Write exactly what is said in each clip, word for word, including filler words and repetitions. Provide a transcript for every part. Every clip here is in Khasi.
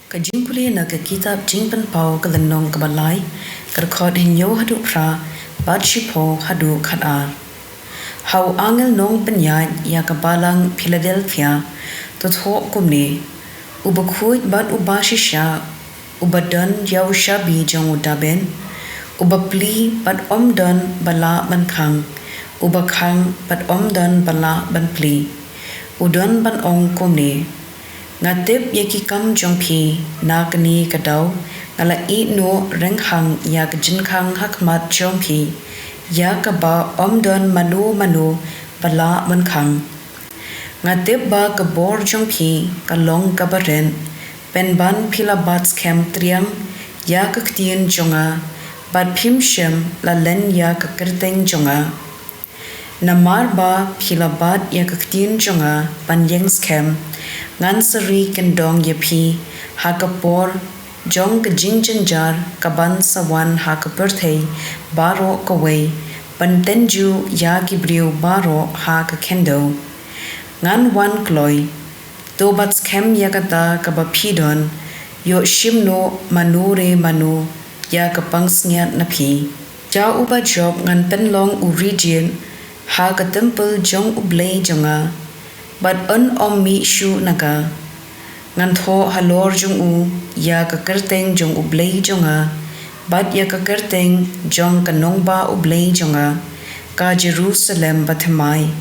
Ka jingpule na ka kitab Jingpynpaw, ka lynnong kaba lai, ka dkhot hynñiew haduh phra, bad shiphew haduh khatar. Ha u angel nongpynïaid ïa ka balang Philadelphia, to thoh kumne: Uba khuid bad uba shisha, uba don ïa u shabi jong u Dabid, uba plie bad ym don ba lah ban khang, uba khang bad ym don ba lah ban plie, u don ban ong kumne: Nga tip ïa ki kam jong phi, na kane ka daw nga la ïehnoh rynghang ïa ka jingkhang ha khmat jong phi, ïa kaba ym don mano mano ba lah ban khang. Nga tip ba ka bor jong phi ka long kaba rit, pynban phi la bat skhem triang ïa ka ktien jong nga, bad phim shym la len ïa ka kyrteng jong nga. Namar ba phi la bat ïa ka ktien jong nga ban ïeng skhem, ngan sa ri kyndong ïa phi ha ka por jong ka jingjynjar kaban sa wan ha ka pyrthei baroh kawei, ban tynjuh ïa ki briew baroh ha ka khyndew. Ngan wan kloi. To bat skhem ïa kata kaba phi don, ïoh shim noh mano re mano ïa ka pansngiat na phi. Ïa uba jop ngan pynlong u rijied ha ka templ jong U Blei jong nga, bad un ym mih shuh na ka. Ngan thoh halor jong u ïa ka kyrteng jong U Blei jong nga, bad ïa ka kyrteng jong ka nongbah U Blei jong nga, ka Jerusalem bathymmai,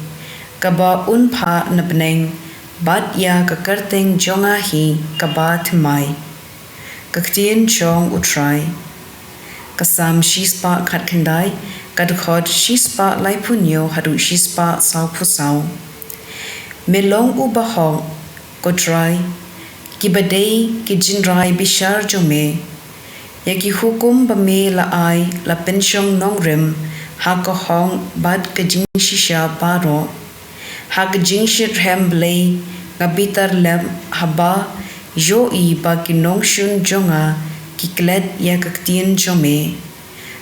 kaba un phah na bneng, bad ïa ka kyrteng jong nga hi kaba thymmai. Ka ktien jong U Trai. Ka Salm shispah khatkhyndai, ka dkhot shispah laiphew hynñiew haduh shispah sawphew saw. Me long uba hok, ko Trai, kiba dei ki jingrai bishar jong me. Ïa ki hukum ba me la ai la pynshong nongrim ha ka hok bad ka jingshisha baroh. Ha ka jingshitrhem Blei nga bitar lem, haba ïohi ba ki nongshun jong nga ki klet ïa ka ktien jong me.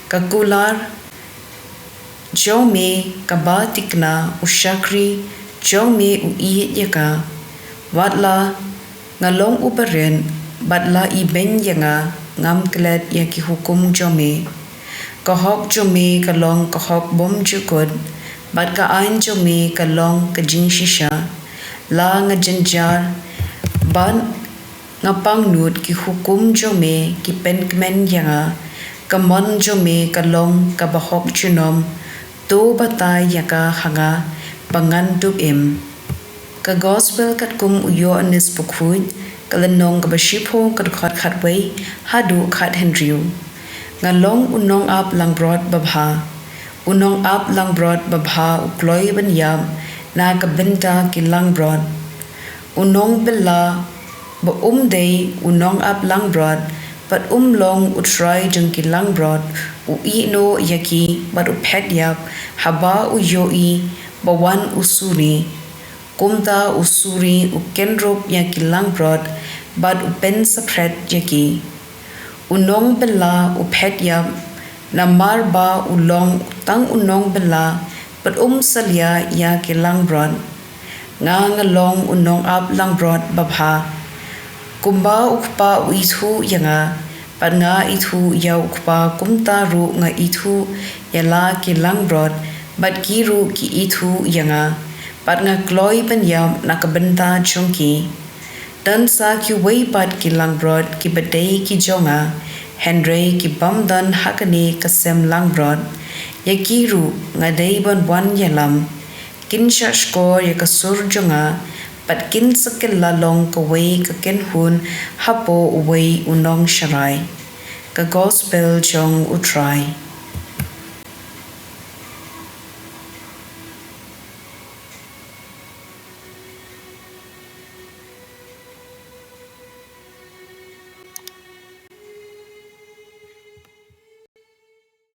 Ka kular jong me kaba thikna, u shakri jong me u ïeit ïa ka. Wat la nga long uba rit, bad la ibeiñ ïa nga, ngam klet ïa ki hukum jong me. Ka hok jong me ka long ka hok bymjukut, bad ka aiñ jong me ka long ka jingshisha. La nga jynjar bad nga pangnud, ki hukum jong me ki pynkmen ïa nga. Ka mon jong me ka long kaba hok junom. To batai ïa ka ha nga ba ngan dup im. Ka Gospel katkum u Ïoannis Bakhuid, ka lynnong kaba shiphew, ka dkhot khatwei haduh khathynriew. Nga long u nongap langbrot babha. U nongap langbrot babha u kloi ban ïap na ka bynta ki langbrot. U nongbylla ba um dei u nongap langbrot, bad um long u trai jong ki langbrot, u ïehnoh ïa ki bad u phet ïap haba u ïohi ba wan u suri. Kumta u suri u kynrup ïa ki langbrot bad u pynsaphriang ïa ki. U nongbylla u phet ïap, namar ba u long tang u nongbylla, bad um salia ïa ki langbrot. Nga nga long u nongap langbrot babha. Kumba u Kpa u ithuh ïa nga, bad nga ithuh ïa u Kpa, kumta ruh nga ithuh ïa la ki langbrot, bad ki ruh ki ithuh ïa nga, bad nga kloi ban ïap na ka bynta jong ki. Don sa kiwei pat ki langbrot kiba dei ki jong nga, hynrei ki bym don ha kane ka sem langbrot. Ïa ki ruh nga dei ban wan ïalam. Kin shah shkor ïa ka sur jong nga, bad kin sa kylla long kawei ka kynhun hapoh uwei u nongsharai. Ka Gospel jong U Trai.